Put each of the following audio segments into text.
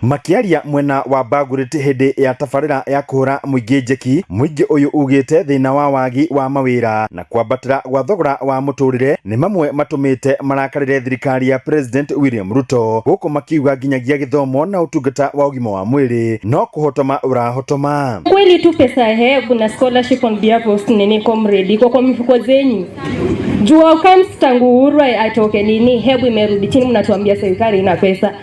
Makĩaria mwena wa Bagwrit hĩndĩ ya tabarĩra ya kũhũra mũingĩ njeki, mũingĩ ũyũ ugĩte thĩna wa wagi wa mawĩra na kwambatĩra gwa thogora wa mũtũrĩre nĩ mamwe matũmĩte marakarĩre thirikari ya President William Ruto, gũkũ makiuga nginyagia gĩthomo na ũtungata wa ũgima wa mwĩrĩ no kũhotoma ũrahotoma. Kweli tu pesa ya HELB na scholarship on behalf of nini comrade iko kwa mifuko zenyu. Juu comes tangu Uhuru atoke nini HELB imerudi chini, mnatuambia serikali ina pesa.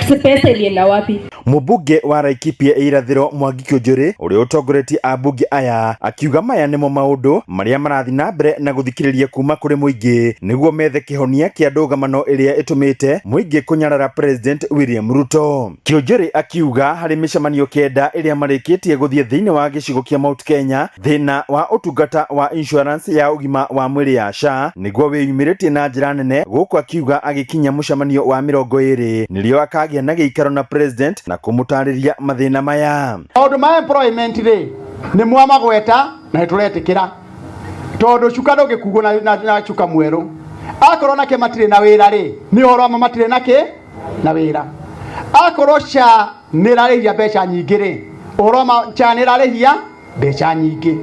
Si pesa ilienda wapi? Mũmbunge wa Laikipia irathĩro Mwangi Kĩũnjũrĩ ũrĩa ũtongoretie ambunge aya akiuga maya nĩmo maũndũ marĩa marathiĩ na mbere na gũthikĩrĩria kuma kũrĩ mũingĩ nĩguo methe kĩhonia kĩa ndũgamano ĩrĩa ĩtũmĩte mũingĩ kũnyarara President William Ruto. Kĩũnjũrĩ akiuga harĩ mĩcemanio kenda ĩrĩa marĩkĩtie gũthiĩ thĩinĩ wa gĩcigo kĩa Mount Kenya thĩna wa ũtungata wa insurance ya ũgima wa mwĩrĩ ya SHA nĩguo wĩyumĩrĩtie na njĩra nene gũkũ akiuga agĩkinya mũcemanio wa 20 nĩrĩo akagĩa na gĩikaro na president na kũmũtarĩria mathĩna maya. Maũndũ ma employment rĩ nĩ mwamagweta na nĩ tũretĩkĩra tondũ cuka ndũngĩkuo na, na, na cuka mwerũ akorwo nake matirĩ na wĩra rĩ nĩ ũhoro wa ma matirĩ na kĩ na wĩra akorwo SHA nĩ ĩrarĩhia mbeca nyingĩ rĩ ũhoro wa ma SHA nĩ ĩrarĩhia mbeca nyingĩ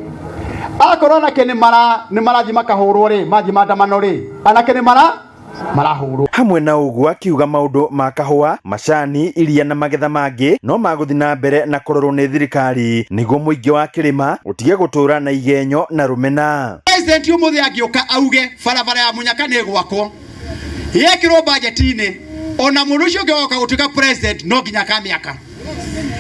akorwo anake nĩ mara nĩ marathiĩ makahũrwo rĩ mathiĩ maandamano rĩ anake nĩ mara marahũrwo. Hamwe na ũguo akiuga maũndũ ma kahũa, macani, iria na magetha mangĩ no magũthiĩ na mbere na kũrorwo nĩ thirikari nĩguo mũingĩ wa kĩrĩma ũtige gũtũra na igenyo na rũmena. President ũmũthĩ angĩũka auge barabara ya Mũnyaka nĩ ĩgwakwo yekĩrwo bajeti-inĩ ona mũndũ ũcio ũngĩ oka gũtuĩka president no nginya akamĩaka.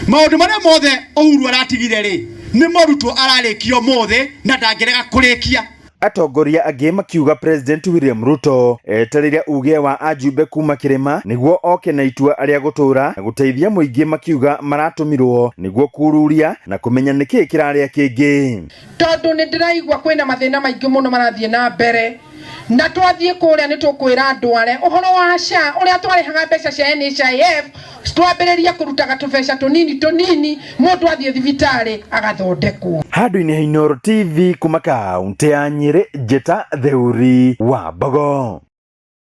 Maũndũ marĩa mothe Uhuru aratigire rĩ nĩ morutwo ararĩkia ũmũthĩ na ndangĩrega kũrĩkia. Atongoria angĩ makiuga President William Ruto etereire uge wa ajumbe kuma kĩrĩma nĩguo oke na itua rĩa gũtũra na gũteithia mũingĩ, makiuga maratũmirwo nĩguo kururia na kũmenya nĩkĩĩ kĩrarĩa kĩngĩ. Tondũ nĩ ndĩraigua kwĩna mathĩna maingĩ mũno marathiĩ na mbere na twathiĩ kũrĩa nĩ tũkwĩra andũ arĩa ũhoro wa SHA ũrĩa twarĩhaga mbeca cia NHIF twambĩrĩrie kũrutaga tũbeca tũnini tũnini mũndũ athiĩ thibitarĩ agathondekwo. Handũ-inĩ ha Inooro TV kuma kaũntĩ ya Nyĩrĩ, Njĩta Theuri wa Mbogo.